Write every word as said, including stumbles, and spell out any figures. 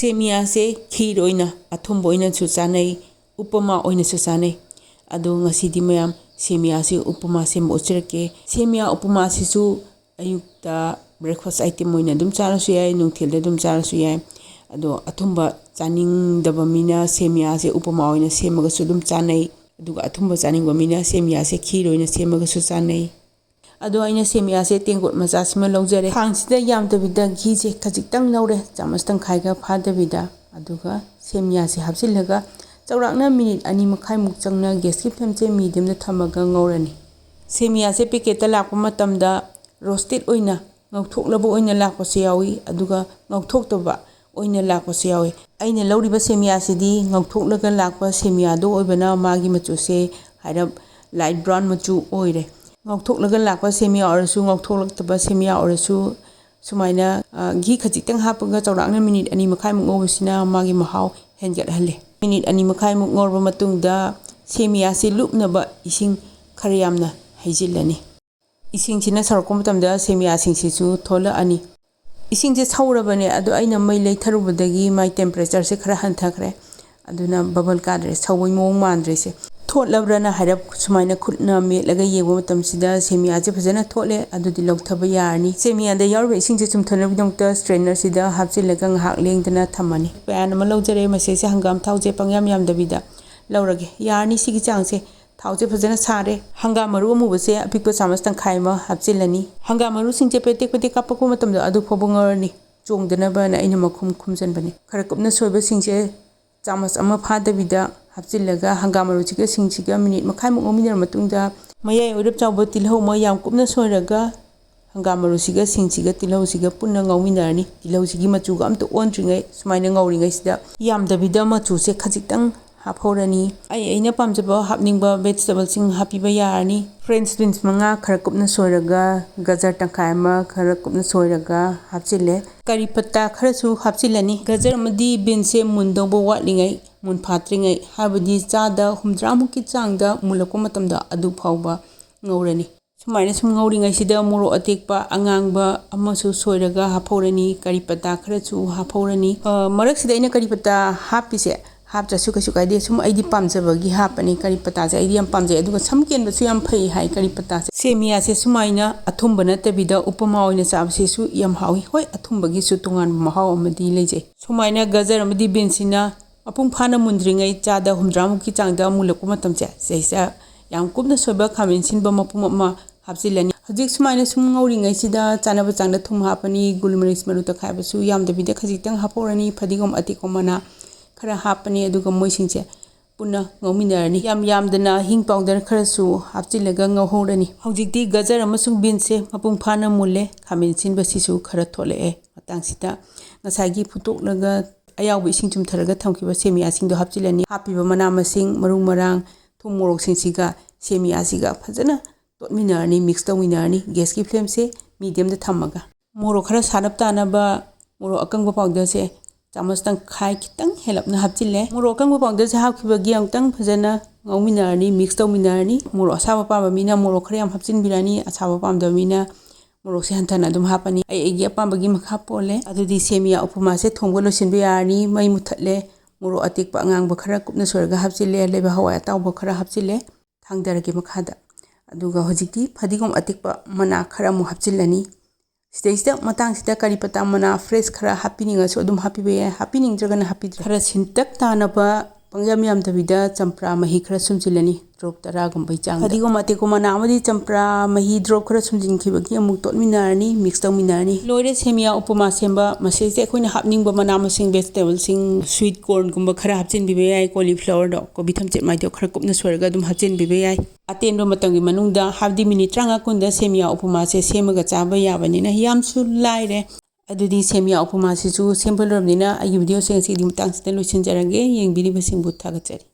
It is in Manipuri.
ꯁꯦꯃꯤꯌꯥꯁꯦ ꯈꯤꯔ ꯑꯣꯏꯅ, ꯑꯊꯨꯝꯕ ꯑꯣꯏꯅꯁꯨ ꯆꯥꯅꯩ, ꯎꯄꯃꯥ ꯑꯣꯏꯅꯁꯨ ꯆꯥꯅꯩ꯫ ꯑꯗꯣ ꯉꯁꯤꯗꯤ ꯃꯌꯥꯝ ꯁꯦꯃꯤꯌꯥꯁꯤ ꯎꯄꯃꯥ ꯁꯦꯝꯕ ꯎꯠꯆꯔꯛꯀꯦ꯫ ꯁꯦꯃꯤꯌꯥ ꯎꯄꯃꯥꯁꯤꯁꯨ ꯑꯌꯨꯛꯇ breakfast item ꯑꯣꯏꯅ ꯑꯗꯨꯝ ꯆꯥꯔꯁꯨ ꯌꯥꯏ, ꯅꯨꯡꯊꯤꯜꯗ ꯑꯗꯨꯝ ꯆꯥꯔꯁꯨ ꯌꯥꯏ꯫ ꯑꯗꯣ ꯑꯊꯨꯝꯕ ꯆꯥꯅꯤꯡꯗꯕ ꯃꯤꯅ ꯁꯦꯃꯤꯌꯥꯁꯦ ꯎꯄꯃꯥ ꯑꯣꯏꯅ ꯁꯦꯝꯃꯒꯁꯨ ꯑꯗꯨꯝ ꯆꯥꯅꯩ꯫ ꯑꯗꯨꯒ ꯑꯊꯨꯝꯕ ꯆꯥꯅꯤꯡꯕ ꯃꯤꯅ ꯁꯦꯃꯤꯌꯥꯁꯦ ꯈꯤꯔ ꯑꯣꯏꯅ ꯁꯦꯝꯃꯒꯁꯨ ꯆꯥꯅꯩ꯫ ꯑꯗꯣ ꯑꯩꯅ ꯁꯦꯃꯤꯌꯥꯁꯦ ꯇꯦꯡꯀꯣꯠ ꯃꯆꯥꯁꯤꯃ ꯂꯧꯖꯔꯦ꯫ ꯈꯥꯡꯁꯤꯗ ꯌꯥꯝꯗꯕꯤꯗ ꯘꯤꯁꯦ ꯈꯖꯤꯛꯇꯪ ꯂꯧꯔꯦ, ꯆꯥꯃꯁ ꯇꯪꯈꯥꯏꯒ ꯐꯥꯗꯕꯤꯗ꯫ ꯑꯗꯨꯒ ꯁꯦꯃꯤꯌꯥꯁꯦ ꯍꯥꯞꯆꯤꯜꯂꯒ ꯆꯥꯎꯔꯥꯛꯅ ꯃꯤꯅꯤꯠ ꯑꯅꯤ ꯃꯈꯥꯏꯃꯨꯛ ꯆꯪꯅ gas ꯀꯤ flame ꯁꯦ medium ꯗ ꯊꯝꯃꯒ ꯉꯧꯔꯅꯤ꯫ ꯁꯦꯃꯤꯌꯥꯁꯦ packet ꯇ ꯂꯥꯛꯄ ꯃꯇꯝꯗ roasted ꯑꯣꯏꯅ, ꯉꯧꯊꯣꯛꯂꯕ ꯑꯣꯏꯅ ꯂꯥꯛꯄꯁꯨ ꯌꯥꯎꯏ, ꯑꯗꯨꯒ ꯉꯧꯊꯣꯛꯇꯕ ꯑꯣꯏꯅ ꯂꯥꯛꯄꯁꯨ ꯌꯥꯎꯏ꯫ ꯑꯩꯅ ꯂꯧꯔꯤꯕ ꯁꯦꯃꯤꯌꯥꯁꯤꯗꯤ ꯉꯧꯊꯣꯛꯂꯒ ꯂꯥꯛꯄ ꯁꯦꯃꯤꯌꯥꯗꯣ ꯑꯣꯏꯕꯅ ꯃꯥꯒꯤ ꯃꯆꯨꯁꯦ ꯍꯥꯏꯔꯞ light brown ꯃꯆꯨ ꯑꯣꯏꯔꯦ꯫ ꯉꯧꯊꯣꯛꯂꯒ ꯂꯥꯛꯄ ꯁꯦꯃꯤꯌꯥ ꯑꯣꯏꯔꯁꯨ, ꯉꯧꯊꯣꯛꯂꯛꯇꯕ ꯁꯦꯃꯤꯌꯥ ꯑꯣꯏꯔꯁꯨ, ꯁꯨꯃꯥꯏꯅ, ꯑ, ꯘꯤ ꯈꯖꯤꯛꯇꯪ ꯍꯥꯞꯄꯒ ꯆꯥꯎꯔꯥꯛꯅ ꯃꯤꯅꯤꯠ ꯑꯅꯤ ꯃꯈꯥꯏꯃꯨꯛ ꯉꯧꯕꯁꯤꯅ ꯃꯥꯒꯤ ꯃꯍꯥꯎ ꯍꯦꯟꯒꯠꯍꯜꯂꯤ꯫ ꯃꯤꯅꯤꯠ ꯑꯅꯤ ꯃꯈꯥꯏꯃꯨꯛ ꯉꯧꯔꯕ ꯃꯇꯨꯡꯗ ꯁꯦꯃꯤꯌꯥꯁꯤ ꯂꯨꯞꯅꯕ ꯏꯁꯤꯡ ꯈꯔ ꯌꯥꯝꯅ ꯍꯩꯖꯤꯜꯂꯅꯤ꯫ ꯏꯁꯤꯡꯁꯤꯅ ꯁꯧꯔꯛꯄ ꯃꯇꯝꯗ ꯁꯦꯃꯤꯌꯥꯁꯤꯡꯁꯤꯁꯨ ꯊꯣꯛꯂꯛꯑꯅꯤ꯫ ꯏꯁꯤꯡꯁꯦ ꯁꯧꯔꯕꯅꯦ, ꯑꯗꯣ ꯑꯩꯅ ꯃꯩ ꯂꯩꯊꯔꯨꯕꯗꯒꯤ ꯃꯥꯏ temperature ꯁꯦ ꯈꯔ ꯍꯟꯊꯈ꯭ꯔꯦ꯫ ꯑꯗꯨꯅ bubble ꯀꯥꯗ꯭ꯔꯦ, ꯁꯧꯕꯩ ꯃꯑꯣꯡ ꯃꯥꯟꯗ꯭ꯔꯦꯁꯦ꯫ ꯊꯣꯠꯂꯕ꯭ꯔꯅ ꯍꯥꯏꯔꯞ ꯁꯨꯃꯥꯏꯅ ꯈꯨꯠꯅ ꯃꯦꯠꯂꯒ ꯌꯦꯡꯕ ꯃꯇꯝꯁꯤꯗ ꯁꯦꯃꯤꯌꯥꯁꯦ ꯐꯖꯅ ꯊꯣꯠꯂꯦ, ꯑꯗꯨꯗꯤ ꯂꯧꯊꯕ ꯌꯥꯔꯅꯤ꯫ ꯁꯦꯃꯤꯌꯥꯗ ꯌꯥꯎꯔꯤꯕ ꯏꯁꯤꯡꯁꯦ ꯆꯨꯝꯊꯅꯕꯒꯤꯗꯃꯛꯇ strainer ꯁꯤꯗ ꯍꯥꯞꯆꯤꯜꯂꯒ ꯉꯥꯏꯍꯥꯛ ꯂꯦꯡꯗꯅ ꯊꯝꯃꯅꯤ꯫ Pan ꯑꯃ ꯂꯧꯖꯔꯦ, ꯃꯁꯤꯁꯦ ꯍꯪꯒꯥꯝ ꯊꯥꯎꯁꯦ ꯄꯪꯌꯥꯝ ꯌꯥꯝꯗꯕꯤꯗ ꯂꯧꯔꯒꯦ꯫ ꯌꯥꯔꯅꯤ ꯁꯤꯒꯤ ꯆꯥꯡꯁꯦ꯫ ꯊꯥꯎꯁꯦ ꯐꯖꯅ ꯁꯥꯔꯦ꯫ ꯍꯪꯒꯥꯝ ꯃꯔꯨ ꯑꯃꯨꯕꯁꯦ ꯑꯄꯤꯛꯄ ꯆꯥꯃꯁ ꯇꯪꯈꯥꯏ ꯑꯃ ꯍꯥꯞꯆꯤꯜꯂꯅꯤ꯫ ꯍꯪꯒꯥꯝ ꯃꯔꯨꯁꯤꯡꯁꯦ ꯄꯦꯇꯦꯛ ꯄꯦꯇꯦꯛ ꯀꯥꯞꯄꯛꯄ ꯃꯇꯝꯗ ꯑꯗꯨ ꯐꯥꯎꯕ ꯉꯧꯔꯅꯤ꯫ ꯆꯣꯡꯗꯅꯕꯅ ꯑꯩꯅ ꯃꯈꯨꯝ ꯈꯨꯝꯖꯤꯟꯕꯅꯤ꯫ ꯈꯔ ꯀꯨꯞꯅ ꯁꯣꯏꯕꯁꯤꯡꯁꯦ ꯆꯥꯃꯁ ꯑꯃ ꯐꯥꯗꯕꯤꯗ ꯍꯥꯞꯆꯤꯜꯂꯒ ꯍꯪꯒꯥꯝ ꯃꯔꯨꯁꯤꯒ ꯁꯤꯡꯁꯤꯒ ꯃꯤꯅꯤꯠ ꯃꯈꯥꯏꯃꯨꯛ ꯉꯧꯃꯤꯟꯅꯔ ꯃꯇꯨꯡꯗ ꯃꯌꯥꯏ ꯑꯣꯏꯔꯞ ꯆꯥꯎꯕ ꯇꯤꯜꯍꯧ ꯑꯃ ꯌꯥꯝ ꯀꯨꯞꯅ ꯁꯣꯏꯔꯒ ꯍꯪꯒꯥꯝ ꯃꯔꯨꯁꯤꯒ ꯁꯤꯡꯁꯤꯒ ꯇꯤꯜꯍꯧꯁꯤꯒ ꯄꯨꯟꯅ ꯉꯧꯃꯤꯟꯅꯔꯅꯤ꯫ ꯇꯤꯜꯍꯧꯁꯤꯒꯤ ꯃꯆꯨꯒ ꯑꯝꯇ ꯑꯣꯟꯗ꯭ꯔꯤꯉꯩ ꯁꯨꯃꯥꯏꯅ ꯉꯧꯔꯤꯉꯩꯁꯤꯗ ꯌꯥꯝꯗꯕꯤꯗ ꯃꯆꯨꯁꯦ ꯈꯖꯤꯛꯇꯪ ꯍꯥꯞꯍꯧꯔꯅꯤ꯫ ꯑꯩ ꯑꯩꯅ ꯄꯥꯝꯖꯕ ꯍꯥꯞꯅꯤꯡꯕ vegetable ꯁꯤꯡ ꯍꯥꯞꯄꯤꯕ ꯌꯥꯔꯅꯤ꯫ French beans ꯃꯉꯥ ꯈꯔ ꯀꯨꯞꯅ ꯁꯣꯏꯔꯒ, ꯒꯖꯔ ꯇꯪꯈꯥꯏ ꯑꯃ ꯈꯔ ꯀꯨꯞꯅ ꯁꯣꯏꯔꯒ ꯍꯥꯞꯆꯤꯜꯂꯦ꯫ ꯀꯔꯤ ꯄꯠꯇꯥ ꯈꯔꯁꯨ ꯍꯥꯞꯆꯤꯜꯂꯅꯤ꯫ ꯒꯖꯔ ꯑꯃꯗꯤ beans ꯁꯦ ꯃꯨꯟꯗꯧꯕ ꯋꯥꯠꯂꯤꯉꯩ, ꯃꯨꯟ ꯐꯥꯠꯇ꯭ꯔꯤꯉꯩ, ꯍꯥꯏꯕꯗꯤ ꯆꯥꯗ ꯍꯨꯝꯗ꯭ꯔꯥ ꯃꯨꯛꯀꯤ ꯆꯥꯡꯗ ꯃꯨꯜꯂꯛꯄ ꯃꯇꯝꯗ ꯑꯗꯨ ꯐꯥꯎꯕ ꯉꯧꯔꯅꯤ꯫ ꯁꯨꯃꯥꯏꯅ ꯁꯨꯝ ꯉꯧꯔꯤꯉꯩꯁꯤꯗ ꯃꯣꯔꯣꯛ ꯑꯇꯦꯛꯄ ꯑꯉꯥꯡꯕ ꯑꯃꯁꯨ ꯁꯣꯏꯔꯒ ꯍꯥꯞꯍꯧꯔꯅꯤ, ꯀꯔꯤ ꯄꯇꯥ ꯈꯔꯁꯨ ꯍꯥꯞꯍꯧꯔꯅꯤ꯫ ꯑ, ꯃꯔꯛꯁꯤꯗ ꯑꯩꯅ ꯀꯔꯤ ꯄꯇꯥ ꯍꯥꯞꯄꯤꯁꯦ, ꯍꯥꯞꯇ꯭ꯔꯁꯨ ꯀꯩꯁꯨ ꯀꯥꯏꯗꯦ, ꯁꯨꯝ ꯑꯩꯗꯤ ꯄꯥꯝꯖꯕꯒꯤ ꯍꯥꯞꯄꯅꯤ꯫ ꯀꯔꯤ ꯄꯇꯥꯁꯦ ꯑꯩꯗꯤ ꯌꯥꯝ ꯄꯥꯝꯖꯩ, ꯑꯗꯨꯒ ꯁꯝ ꯀꯦꯟꯕꯁꯨ ꯌꯥꯝ ꯐꯩ ꯍꯥꯏ ꯀꯔꯤ ꯄꯇꯥꯁꯦ꯫ ꯁꯦꯃꯤꯌꯥꯁꯦ ꯁꯨꯃꯥꯏꯅ ꯑꯊꯨꯝꯕ ꯅꯠꯇꯕꯤꯗ ꯎꯄꯃꯥ ꯑꯣꯏꯅ ꯆꯥꯕꯁꯤꯁꯨ ꯌꯥꯝ ꯍꯥꯎꯏ꯫ ꯍꯣꯏ, ꯑꯊꯨꯝꯕꯒꯤꯁꯨ ꯇꯣꯉꯥꯟꯕ ꯃꯍꯥꯎ ꯑꯃꯗꯤ ꯂꯩꯖꯩ꯫ ꯁꯨꯃꯥꯏꯅ ꯒꯖꯔ ꯑꯃꯗꯤ ꯕꯤꯟꯁꯁꯤꯅ ꯃꯄꯨꯡ ꯐꯥꯅ ꯃꯨꯟꯗ꯭ꯔꯤꯉꯩ, ꯆꯥꯗ ꯍꯨꯝꯗ꯭ꯔꯥꯃꯨꯛꯀꯤ ꯆꯥꯡꯗ ꯃꯨꯜꯂꯛꯄ ꯃꯇꯝꯁꯦ, ꯁꯤꯗꯩꯁꯤꯗ ꯌꯥꯝ ꯀꯨꯞꯅ ꯁꯣꯏꯕ ꯈꯥꯃꯦꯟ ꯑꯁꯤꯟꯕ ꯃꯄꯨꯝ ꯑꯃ ꯍꯥꯞꯆꯤꯜꯂꯅꯤ꯫ ꯍꯧꯖꯤꯛ ꯁꯨꯃꯥꯏꯅ ꯁꯨꯝ ꯉꯧꯔꯤꯉꯩꯁꯤꯗ ꯆꯥꯅꯕ ꯆꯥꯡꯗ ꯊꯨꯝ ꯍꯥꯞꯄꯅꯤ, ꯒꯨꯜ ꯃꯤꯔꯆ ꯃꯔꯨ ꯇꯛꯈꯥꯏꯕꯁꯨ ꯌꯥꯝꯗꯕꯤꯗ ꯈꯖꯤꯛꯇꯪ ꯍꯥꯞꯍꯧꯔꯅꯤ, ꯐꯗꯤꯒꯣꯝ ꯑꯇꯦꯛꯄ ꯃꯅꯥ ꯈꯔ ꯍꯥꯞꯄꯅꯤ, ꯑꯗꯨꯒ ꯃꯣꯏꯁꯤꯡꯁꯦ ꯄꯨꯟꯅ ꯉꯧꯃꯤꯟꯅꯔꯅꯤ꯫ ꯌꯥꯝ ꯌꯥꯝꯗꯅ ꯍꯤꯡ ꯄꯥꯎꯗꯔ ꯈꯔꯁꯨ ꯍꯥꯞꯆꯤꯜꯂꯒ ꯉꯧꯍꯧꯔꯅꯤ꯫ ꯍꯧꯖꯤꯛꯇꯤ ꯒꯖꯔ ꯑꯃꯁꯨꯡ ꯕꯤꯟꯁꯁꯦ ꯃꯄꯨꯡ ꯐꯥꯅ ꯃꯨꯜꯂꯦ, ꯈꯥꯃꯦꯟ ꯑꯁꯤꯟꯕꯁꯤꯁꯨ ꯈꯔ ꯊꯣꯛꯂꯛꯑꯦ꯫ ꯃꯇꯥꯡꯁꯤꯗ ꯉꯁꯥꯏꯒꯤ ꯐꯨꯠꯇꯣꯛꯂꯒ ꯑꯌꯥꯎꯕ ꯏꯁꯤꯡ ꯆꯨꯝꯊꯔꯒ ꯊꯝꯈꯤꯕ ꯁꯦꯃꯤꯌꯥꯁꯤꯡꯗꯣ ꯍꯥꯞꯆꯤꯜꯂꯅꯤ꯫ ꯍꯥꯞꯄꯤꯕ ꯃꯅꯥ ꯃꯁꯤꯡ, ꯃꯔꯨ ꯃꯔꯥꯡ, ꯊꯨꯝ ꯃꯣꯔꯣꯛꯁꯤꯡꯁꯤꯒ ꯁꯦꯃꯤꯌꯥꯁꯤꯒ ꯐꯖꯅ ꯇꯣꯠꯃꯤꯟꯅꯔꯅꯤ, ꯃꯤꯛꯁ ꯇꯧꯃꯤꯟꯅꯔꯅꯤ꯫ ꯒ꯭ꯌꯥꯁꯀꯤ ꯐ꯭ꯂꯦꯝꯁꯦ ꯃꯤꯗꯤꯌꯝꯗ ꯊꯝꯃꯒ꯫ ꯃꯣꯔꯣꯛ ꯈꯔ ꯁꯥꯔꯞ ꯇꯥꯅꯕ ꯃꯣꯔꯣꯛ ꯑꯀꯪꯕ ꯄꯥꯎꯗꯔꯁꯦ ꯆꯥꯃꯁ ꯇꯪꯈꯥꯏ ꯈꯤꯇꯪ ꯍꯦꯜꯂꯞꯅ ꯍꯥꯞꯆꯤꯜꯂꯦ꯫ ꯃꯣꯔꯣꯛ ꯑꯀꯪꯕ ꯄꯥꯎꯗꯔꯁꯦ ꯍꯥꯞꯈꯤꯕꯒꯤ ꯑꯃꯨꯛꯇꯪ ꯐꯖꯅ ꯉꯧꯃꯤꯟꯅꯔꯅꯤ, ꯃꯤꯛꯁ ꯇꯧꯃꯤꯟꯅꯔꯅꯤ꯫ ꯃꯣꯔꯣꯛ ꯑꯁꯥꯕ ꯄꯥꯝꯕ ꯃꯤꯅ ꯃꯣꯔꯣꯛ ꯈꯔ ꯌꯥꯝ ꯍꯥꯞꯆꯤꯟꯕꯤꯔꯅꯤ, ꯑꯁꯥꯕ ꯄꯥꯝꯗꯕ ꯃꯤꯅ ꯃꯣꯔꯣꯛꯁꯦ ꯍꯟꯊꯅ ꯑꯗꯨꯝ ꯍꯥꯞꯄꯅꯤ꯫ ꯑꯩ ꯑꯩꯒꯤ ꯑꯄꯥꯝꯕꯒꯤ ꯃꯈꯥ ꯄꯣꯜꯂꯦ꯫ ꯑꯗꯨꯗꯤ ꯁꯦꯃꯤꯌꯥ ꯎꯄꯃꯥꯁꯦ ꯊꯣꯡꯕ ꯂꯣꯏꯁꯤꯟꯕ ꯌꯥꯔꯅꯤ꯫ ꯃꯩ ꯃꯨꯊꯠꯂꯦ꯫ ꯃꯣꯔꯣꯛ ꯑꯇꯦꯛꯄ ꯑꯉꯥꯡꯕ ꯈꯔ ꯀꯨꯞꯅ ꯁꯣꯏꯔꯒ ꯍꯥꯞꯆꯤꯜꯂꯦ꯫ ꯂꯩꯕꯥꯛ ꯍꯋꯥꯏ ꯑꯇꯥꯎꯕ ꯈꯔ ꯍꯥꯞꯆꯤꯜꯂꯦ꯫ ꯊꯥꯡꯗꯔꯒꯦ ꯃꯈꯥꯗ꯫ ꯑꯗꯨꯒ ꯍꯧꯖꯤꯛꯇꯤ ꯐꯗꯤꯒꯣꯝ ꯑꯇꯦꯛꯄ ꯃꯅꯥ ꯈꯔ ꯑꯃꯨꯛ ꯍꯥꯞꯆꯤꯜꯂꯅꯤ꯫ ꯁꯤꯗꯩꯁꯤꯗ ꯃꯇꯥꯡꯁꯤꯗ ꯀꯔꯤ ꯄꯇꯥ ꯃꯅꯥ ꯐ꯭ꯔꯦꯁ ꯈꯔ ꯍꯥꯞꯄꯤꯅꯤꯡꯉꯁꯨ ꯑꯗꯨꯝ ꯍꯥꯞꯄꯤꯕ ꯌꯥꯏ, ꯍꯥꯞꯄꯤꯅꯤꯡꯗ꯭ꯔꯒꯅ ꯍꯥꯞꯄꯤꯗ꯭ꯔꯦ꯫ ꯈꯔ ꯁꯤꯟꯇꯛ ꯇꯥꯅꯕ ꯄꯪꯌꯥꯝ ꯌꯥꯝꯗꯕꯤꯗ ꯆꯝꯄ꯭ꯔꯥ ꯃꯍꯤ ꯈꯔ ꯁꯨꯝꯖꯤꯜꯂꯅꯤ, ꯗ꯭ꯔꯣꯞ ꯇꯔꯥꯒꯨꯝꯕꯩ ꯆꯥꯡꯗ꯫ ꯐꯗꯤꯒꯣꯝ ꯑꯇꯦꯛꯄ ꯃꯅꯥ ꯑꯃꯗꯤ ꯆꯝꯄ꯭ꯔꯥ ꯃꯍꯤ ꯗ꯭ꯔꯣꯞ ꯈꯔ ꯁꯨꯝꯖꯤꯟꯈꯤꯕꯒꯤ ꯑꯃꯨꯛ ꯇꯣꯠꯃꯤꯟꯅꯔꯅꯤ, ꯃꯤꯛꯁ ꯇꯧꯃꯤꯟꯅꯔꯅꯤ꯫ ꯂꯣꯏꯔꯦ ꯁꯦꯃꯤꯌꯥ ꯎꯄꯃꯥ ꯁꯦꯝꯕ꯫ ꯃꯁꯤꯁꯦ ꯑꯩꯈꯣꯏꯅ ꯍꯥꯞꯅꯤꯡꯕ ꯃꯅꯥ ꯃꯁꯤꯡ, ꯚꯦꯖꯤꯇꯦꯕꯜꯁꯤꯡ, ꯁ꯭ꯋꯤꯠ ꯀꯣꯔꯟꯒꯨꯝꯕ ꯈꯔ ꯍꯥꯞꯆꯤꯟꯕꯤꯕ ꯌꯥꯏ, ꯀꯣꯂꯤꯐ꯭ꯂꯥꯋꯔꯗꯣ, ꯀꯣꯕꯤ ꯊꯝꯆꯦꯠ ꯃꯥꯏꯗꯣ ꯈꯔ ꯀꯨꯞꯅ ꯁꯣꯏꯔꯒ ꯑꯗꯨꯝ ꯍꯥꯞꯆꯤꯟꯕꯤꯕ ꯌꯥꯏ꯫ ꯑꯇꯦꯟꯕ ꯃꯇꯝꯒꯤ ꯃꯅꯨꯡꯗ, ꯍꯥꯏꯕꯗꯤ ꯃꯤꯅꯤꯠ ꯇꯔꯥꯃꯉꯥ ꯀꯨꯟꯗ ꯁꯦꯃꯤꯌꯥ ꯎꯄꯃꯥꯁꯦ ꯁꯦꯝꯃꯒ ꯆꯥꯕ ꯌꯥꯕꯅꯤꯅ ꯌꯥꯝꯁꯨ ꯂꯥꯏꯔꯦ꯫ ꯑꯗꯨꯗꯤ ꯁꯦꯃꯤꯌꯥ ꯎꯄꯃꯥꯁꯤꯁꯨ ꯁꯦꯝꯕ ꯂꯣꯏꯔꯕꯅꯤꯅ ꯑꯩꯒꯤ ꯚꯤꯗꯤꯑꯣꯁꯦ ꯉꯁꯤꯒꯤꯗꯤ ꯃꯇꯥꯡꯁꯤꯗ ꯂꯣꯏꯁꯤꯟꯖꯔꯒꯦ꯫ ꯌꯦꯡꯕꯤꯔꯤꯕꯁꯤꯡꯕꯨ ꯊꯥꯒꯠꯆꯔꯤ꯫